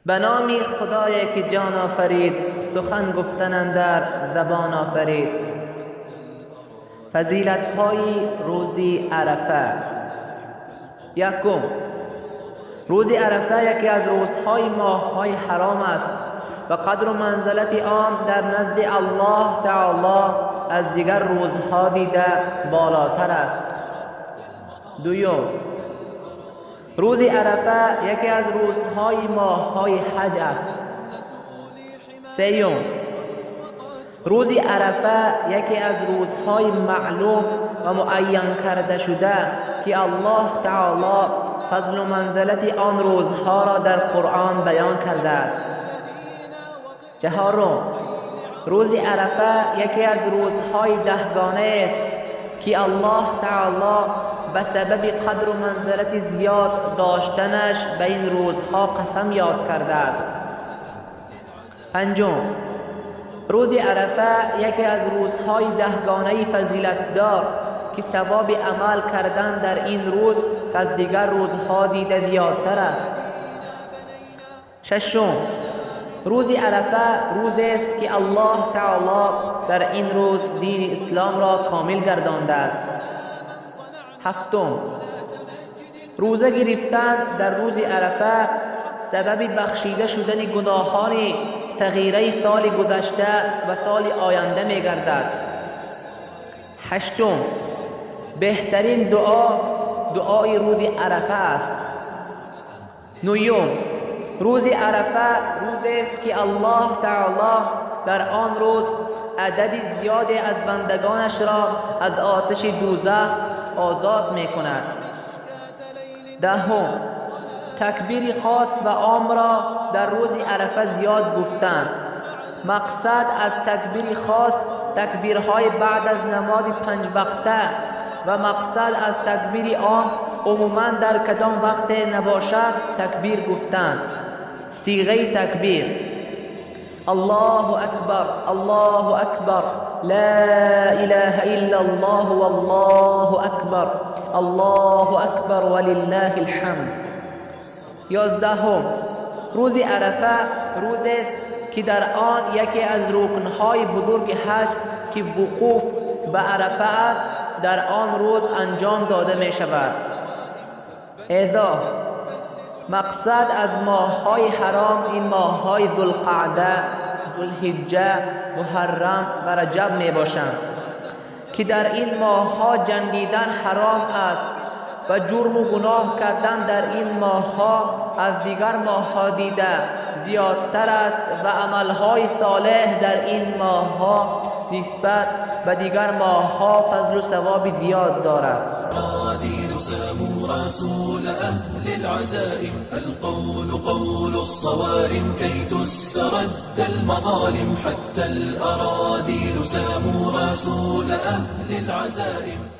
به نام خدایی که جان آفرید، سخن گفتن اندر زبان آفرید. فضیلت های روز عرفه. یکم، روز عرفه یکی از روزهای ماههای حرام است و قدر و منزلت آن در نزد الله تعالی از دیگر روزها دیده بالاتر است. دوم، روز عرفه یکی از روزهای ماههای حج است. سوم، روز عرفه یکی از روزهای معلوم و معین کرده شده که الله تعالی فضل و منزلت آن روزها را در قرآن بیان کرده است. چهارم، روز عرفه یکی از روزهای دهگانه است که الله تعالی به سبب قدر و منزلت زیاد داشتنش به این روزها قسم یاد کرده است. پنجم، روز عرفه یکی از روزهای دهگانه فضیلت دار که ثواب عمل کردن در این روز از دیگر روزها دیده زیادتر است. ششم، روز عرفه روز است که الله تعالی در این روز دین اسلام را کامل گردانده است. هفتم، روزه گرفتن در روز عرفه سبب بخشیده شدن گناهان صغیره سال گذشته و سال آینده می گردد. هشتم، بهترین دعا دعای روز عرفه است. نهم، روز عرفه روز است که الله تعالی در آن روز عدد زیادی از بندگانش را از آتش دوزخ آزاد می کند. دهم، تکبیر خاص و عام را در روز عرفه زیاد گفتند. مقصد از تکبیر خاص تکبیرهای بعد از نماز پنج وقته و مقصد از تکبیر عام عموما در کدام وقت نباشد تکبیر گفتند. صیغه تکبیر: الله اکبر، الله اکبر، لا اله الا الله والله اکبر، الله اکبر ولله الحمد. 11، روز عرفه روز است که در آن یکی از رکنهای بزرگ حج که وقوف به عرفه است در آن روز انجام داده می شود. ایضاح: مقصد از ماههای حرام این ماههای ذوالقعده، ذوالحجه، محرم و رجب می باشند که در این ماهها جنگیدن حرام است و جرم و گناه کردن در این ماهها از دیگر ماهها دیده زیادتر است و عملهای صالح در این ماهها نسبت به دیگر ماهها فضل و ثواب زیاد دارد. ساموا رسول أهل العزائم، فالقول قول الصوارم كي تسترد المظالم، حتى الأراذيل ساموا رسول أهل العزائم.